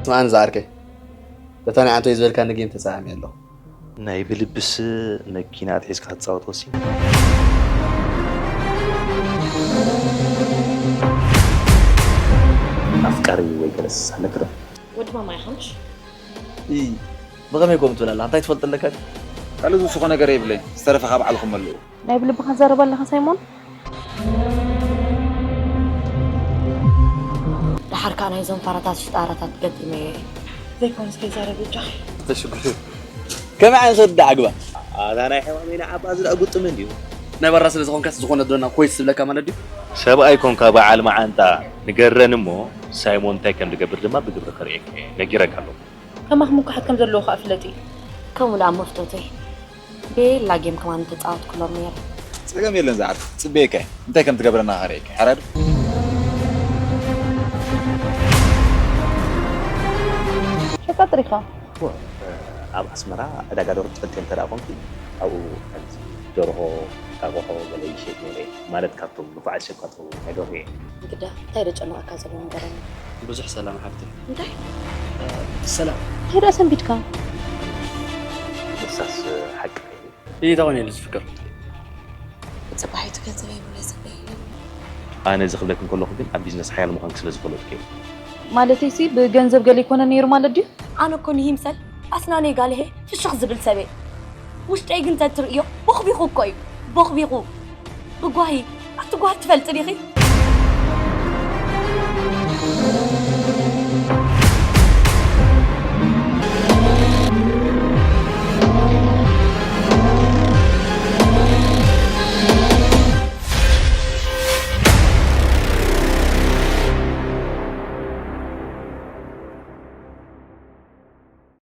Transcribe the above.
ስምዓኒ ዝዓርከይ፣ በታ ናይ ዓንቶይ ዝበልካኒ ጌም ተጻሚመ ኣለኹ። ናይ ብልብስ መኪና ኣትሒዝካ ክትጻወት ወሲንካ? ኣፍቃሪ ወይ ገለስ ኣለኪ ዶ? ወዲ ማማ ኢኻ ምሽ? ኢ፣ ብኸመይ ከምኡ ትብል ኣለኻ? እንታይ ትፈልጥ ኣለካ? ካልእ ዝውስኾ ነገር የብለይን። ዝተረፈ ካብ ባዕልኹም መልእዎ። ናይ ብልብኻ ትዛረብ ኣለኻ ሳይሞን? ደሓር ከኣ ናይዞም ፋራታት ሽጣራታት ገጢመዮ እየ። ዘይኮነስ ከይዛረብ እጃኺ። ተሽጉር። ከመይ ዓይነት ወዲ ዓግባ? ኣታ ናይ ሕማመይ ንዓባ ዝዳ ጉጥም እንድዩ። ናይ ባራ ስለ ዝኾንካስ ዝኾነ ዶና ኮይስ ዝብለካ ማለት ድዩ? ሰብኣይ ኮንካ በዓል መዓንጣ ንገረን እሞ ሳይሞን እንታይ ከም ዝገብር ድማ ብግብሪ ከርእየካ እየ። ነጊረካ ኣለኹ። ከማኽ ምኩሓት ከም ዘለዉ ከኣ ፍለጢ። ከምኡ ደኣ እሞ ፍቶተይ። ቤላ ጌም ከማን ተጻወትኩሎም ነይረ። ጸገም የለን ዝዓርከይ፣ ጽበየካ እየ። እንታይ ከም ትገብረና ከርእየካ እየ። ሓራይ ዶ? ሸቃጥር ኢኻ። እወ፣ ኣብ ኣስመራ ዕዳጋ ደርሆ ትፈልጥዮ እንተ ደኣ ኮንኪ፣ ኣብኡ ከምዚ ደርሆ፣ እንቋቑሖ ገለ ይሸይጥ ነይረ እየ። ማለት ካብቶም ንፉዓት ሸቃጦ ናይ ደርሆ እየ። እንግዳ፣ እንታይ ደጨነቐካ ዘሎ ንገረኒ። ብዙሕ ሰላም ሓፍተይ። እንታይ? ሰላም። እንታይ ደኣ ሰንቢድካ? ንሳስ ሓቂ እዩ። እንታይ ኮነ ኢሉ ዝፍቅር? ጽባሒቱ ገንዘብ የብለይ ጽበይ። ኣነ እዚ ክብለኪ እንከለኹ ግን ኣብ ቢዝነስ ሓያል ምዃንኪ ስለ ዝፈለጥኩ እየ። ማለተይሲ ብገንዘብ ገለ ይኮነ ነይሩ ማለት ድዩ? ኣነ እኮ ንይምሰል ኣስናነይ ጋልሄ ፍሽኽ ዝብል ሰብ እየ። ውሽጠይ ግን ተትርእዮ ቦኽቢኹ እኮ እዩ። ቦኽቢኹ። ብጓሂ፣ ኣቲ ጓሂ ትፈልጢ ዲኺ?